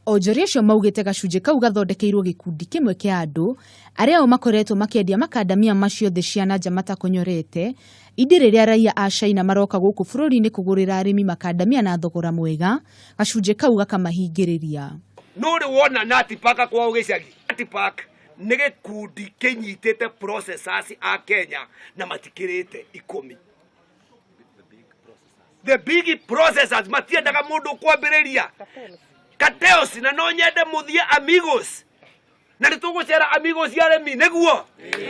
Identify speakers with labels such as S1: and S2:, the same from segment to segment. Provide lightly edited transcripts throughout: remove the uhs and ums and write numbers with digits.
S1: Onjoria acio maugĩte gacunjĩ kau gathondekeirwo gĩkundi kĩmwe kĩa andũ arĩa o makoretwo makĩendia makandamia macio thĩ cia na nja matakonyorete, indĩ rĩrĩa raia a China maroka gũkũ bũrũri-inĩ kũgũrĩra arĩmi makandamia na thogora mwega, gacunjĩ kau gakamahingĩrĩria.
S2: Nũrĩ wona Natipark kwao gĩcagi? Natipark nĩ gĩkundi kĩnyitĩte processors a Kenya na matikĩrĩte 10. The big processors matiendaga mũndũ kwambĩrĩria cartels, na no nyende mũthiĩ Amigos, na nĩ tũgũcera Amigos arĩmi nĩguo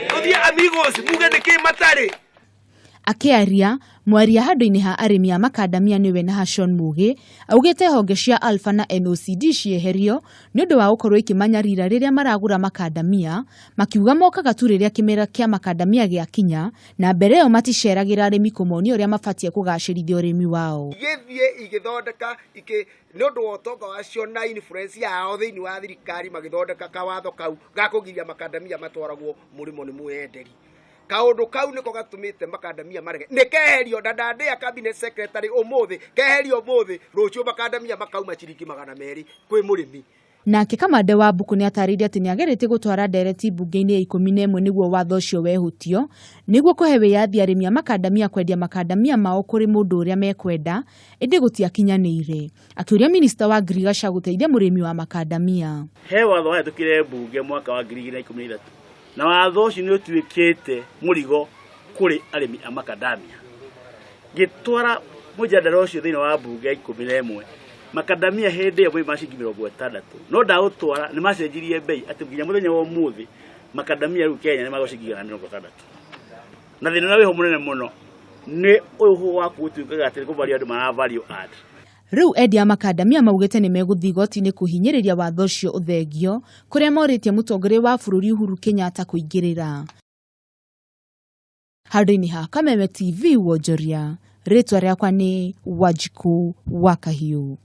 S2: tũthiĩ Amigos muge nĩkĩ matarĩ.
S1: Akĩaria, mwaria handũ-inĩ ha arĩmi a makandamia nĩwe Nahashon Mũgĩ, augĩte honge cia Alpha na NOCD cieherio nĩ ũndũ wa gũkorwo ikĩmanyarira rĩrĩa maragũra makandamia, makiuga mokaga tu rĩrĩa kĩmera kĩa makandamia gĩakinya na mbere ĩyo maticeragĩra arĩmi kũmonia ũrĩa mabatiĩ kũgacĩrithia ũrĩmi wao.
S2: Igĩthiĩ igĩthondeka ikĩ nĩ ũndũ wa ũtonga wacio na influence yao thĩinĩ wa thirikari, magĩthondeka kawatho kau ga kũgiria makandamia matwaragwo mũrĩmo nĩ mwenderi. Kaũndũ kau nĩko gatũmĩte makandamia marege. Nĩ keherio na ndandĩa cabinet secretary ũmũthĩ, keherio ũmũthĩ, rũciũ makandamia makauma ciringi 200 kwĩ mũrĩmi.
S1: Nake Kamande wa Mbuku nĩ atarĩirie atĩ nĩ ageretie gũtwara ndereti mbunge-inĩ ya 11 nĩguo watho ũcio wehutio nĩguo kũhe wĩyathi arĩmi a makandamia kwendia makandamia mao kũrĩ mũndũ ũrĩa mekwenda, ĩndĩ gũtiakinyanĩire. Akĩũria minista wa ngirigaca gũteithia mũrĩmi wa makandamia.
S3: He watho wahĩtũkire mbunge mwaka wa 2013, na watho ũcio nĩ ũtuĩkĩte mũrigo kũrĩ arĩmi a makandamia. Ngĩtwara mũjadara ũcio thĩinĩ wa mbunge ya 11, makandamia hĩndĩ ĩyo mauma ciringi 60, no ndaũtwara nĩ macenjirie bei atĩ nginya mũthenya wa ũmũthĩ makandamia rĩu Kenya nĩ magwo ciringi 160. Na thĩna ũrĩa wĩho mũnene mũno nĩ ũyũ wa gũtuĩkaga atĩ nĩ kũvario andũ mara value add.
S1: Rĩu endia a makandamia maugĩte nĩ megũthiĩ igoti-inĩ kũhinyĩrĩria watho ũcio ũthengio, kũrĩa morĩtie mũtongoria wa bũrũri Uhuru Kenyatta kũingĩrĩra. Handũ-inĩ ha Kameme TV wonjoria, rĩtwa rĩakwa nĩ Wanjikũ wa Kahiũ.